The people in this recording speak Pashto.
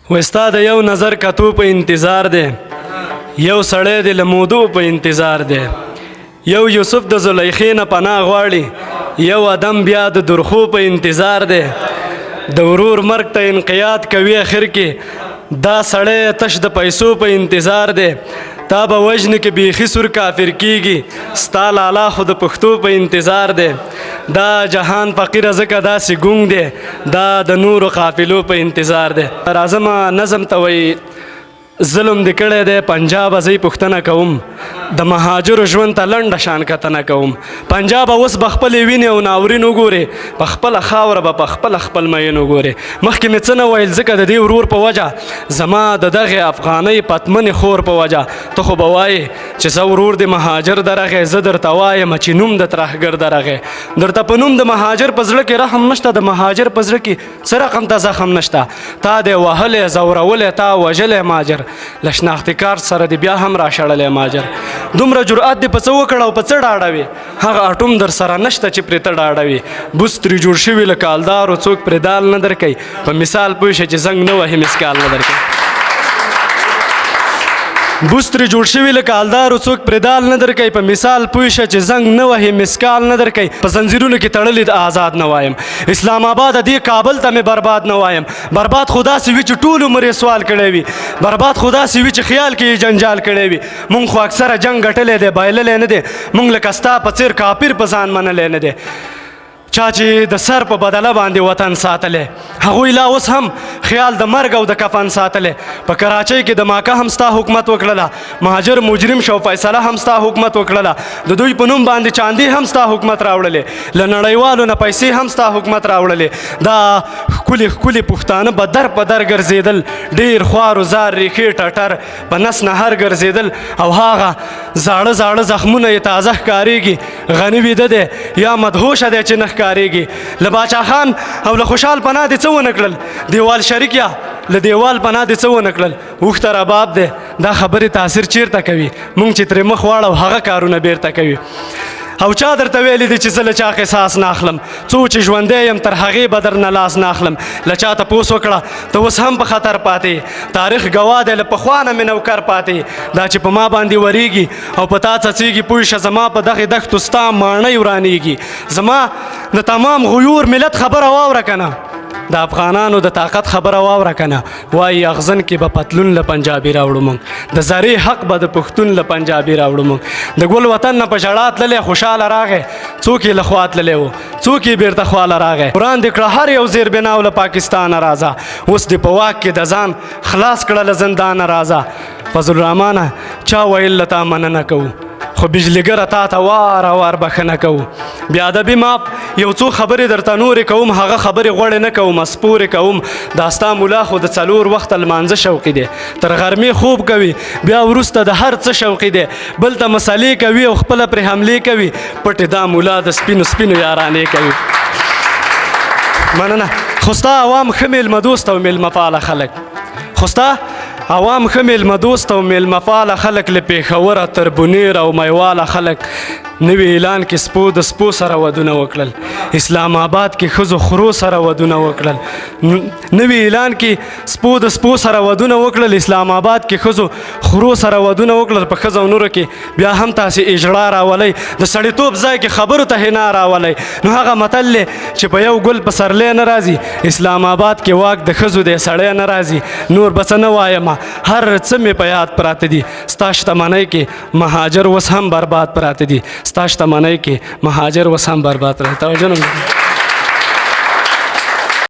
وای ستا د یو نظر کتو په انتظار دی، یو سړی دی له مودو په انتظار دی، یو یوسف د زلیخې نه پناه غواړي، یو ادم بیا د درخو په انتظار دی، د ورور مرګ ته انقیاد کوي اخر کې دا سړی تش د پیسو په انتظار دی، تا به وژنې کې بیخي سور کافر کیږي، ستا لالا خو د پښتو په انتظار دی، دا جهان فقیره ځکه داسې ګونګ دی، دا د نورو قافلو په انتظار دی. راځم نظم ته. وایي ظلم دې کړی دی پنجابه، زه یې پوښتنه کوم، د مهاجرو ژوند ته لنډه شان کتنه کوم. پنجابه اوس به خپلې وینې او ناورین وګورې، په خپله خاوره به په خپله خپل میین وګورې. مخکې مې څه نه ویل ځکه د دې ورور په وجه، زما د دغې افغانۍ پتمنې خور په وجه. ته خو به وایې چې زه ورور دې مهاجر درغی، زه درته وایم چې نوم د ترهګر درغی. درته په نوم د مهاجر په زړه کې رحم نشته، د مهاجر په زړه کې څه رقم ته زخم نشته. تا دې وهلی ځورولی، تا وژلی مهاجر، له شناختي کارت سره دې بیا هم راشړلی مهاجر. دومره جرأت دې په څه وکړ او په څه ډاډه وې؟ هغه اټوم در سره نشته چې پرې ته ډاډه وې. بوس ترې جوړ شوي له کالدارو، څوک پرې دال نه درکوي، په مثال پوه شه چې زنګ نه وهي مسکال نه درکوي. بوس ترې جوړ شوي له کالدارو، څوک پرې دال نه درکوي، په مثال پوه شه چې زنګ نه وهي مسکال نه درکوي. په زنځیرونو کې تړلي د آزاد نه وایم، اسلام آباد دې کابل ته مې برباد نه وایم. برباد خو داسې وي چې ټول عمر یې سوال کړی وي، برباد خو داسې وي چې خیال کې یې جنجال کړی وي. مونږ خو اکثره جنګ ګټلی دی بایللی نه دی، مونږ لکه ستا په څېر کاپیر په ځان منلی نه دی. چا چې د سر په بدله باندې وطن ساتلی، هغوی لا اوس هم خیال د مرګ او د کفن ساتلی. په کراچۍ کې د ماکه هم ستا حکومت وکړله، مهاجر مجرم شو فیصله هم ستا حکومت وکړله، د دوی په نوم باندې چاندي هم ستا حکومت راوړلې، له نړیوالو نه پیسې هم ستا حکومت راوړلې. دا ښکلي ښکلي پښتانه به در په در ګرځېدل، ډېر خوار و زار ریښې ټټر په نس نهر ګرځېدل، او هغه زاړه زاړه زخمونه یې تازه ښکارېږي. غني ویده دی یا مدهوشه دی چې نه ښکارېږي. له باچا خان او له خوشحال پناه دې څه ونه کړل، دیوال شریک یا له دیوال پناه دې څه ونه کړل. اوښ ته رباب دی، دا خبرې تاثیر چیرته کوي؟ مونږ چې ترې مخ واړو هغه کارونه بیرته کوي. او چا درته ویلي دي چې زه له چا قصاص نه اخلم؟ څو چې ژوندی یم تر هغې به درنه لاس نه اخلم. له چا تپوس وکړه، ته اوس هم په خطر پاتې، تاریخ ګواه دی له پخوا نه مې نوکر پاتې. دا چې په ما باندې وریږي او په تا څڅېږي، پوه شه زما په دغې دښتو ستا ماڼۍ ورانیږي. زما د تمام غیور ملت خبره واوره که نه، د افغانانو د طاقت خبره واوره که نه. وایي اغزن کې به پتلون له پنجابي راوړو مونږ، د زرې حق به د پښتون له پنجابي راوړو مونږ. د ګل وطن نه په ژړا تللی خوشحاله راغی، څوک یې له خوا تللی و څوک یې بیرته خواله راغی. وړاندې کړه هر یو زیربناو له پاکستانه راځه، اوس دې په واک کې د ځان خلاص کړه له زندانه راځه. فضل الرحمنه چا ویل له تا مننه کوو، خو بجلیګره تا ته وار وار بښنه کوو. بیا ادبي معاف، یو څو خبرې درته نورې کوم، هغه خبرې غوړې نه کوم سپورې کوم. دا ستا ملا خو د څلور وخته لمانځه شوقي دی، تر غرمې خوب کوي بیا وروسته د هر څه شوقي دی، بل ته مسلې کوي او خپله پرې حملې کوي، پټې دا ملا د سپینو سپینو یارانې کوي. مننه. خو ستا عوام ښه مېلمه دوست او مېلمه پاله خلک، خو ستا عوام ښه مېلمه دوست او مېلمه پاله خلک، له پېښوره تر بونیر او میواله خلک. نوي اعلان کې سپو د سپو سره ودونه وکړل، اسلام آباد کې ښځو خرو سره ودونه وکړل. نوي اعلان کې سپو د سپو سره ودونه وکړل، اسلام آباد کې ښځو خرو سره ودونه وکړل. په ښځه او نورو کې بیا هم تاسې اجړا راولئ، د سړیتوب ځای کې خبرو ته حنا راولئ. نو هغه متل دی چې په یو ګل پسرلی نه راځي، اسلام آباد کې واک د ښځو دی سړی نه راځي. نور به څه نه وایم، هر څه مې په یاد پراته دي، ستا شتمنۍ کې مهاجر اوس هم برباد پراته دي، ستا شتمنۍ کې مهاجر اوس هم برباد پراته. توجه نه.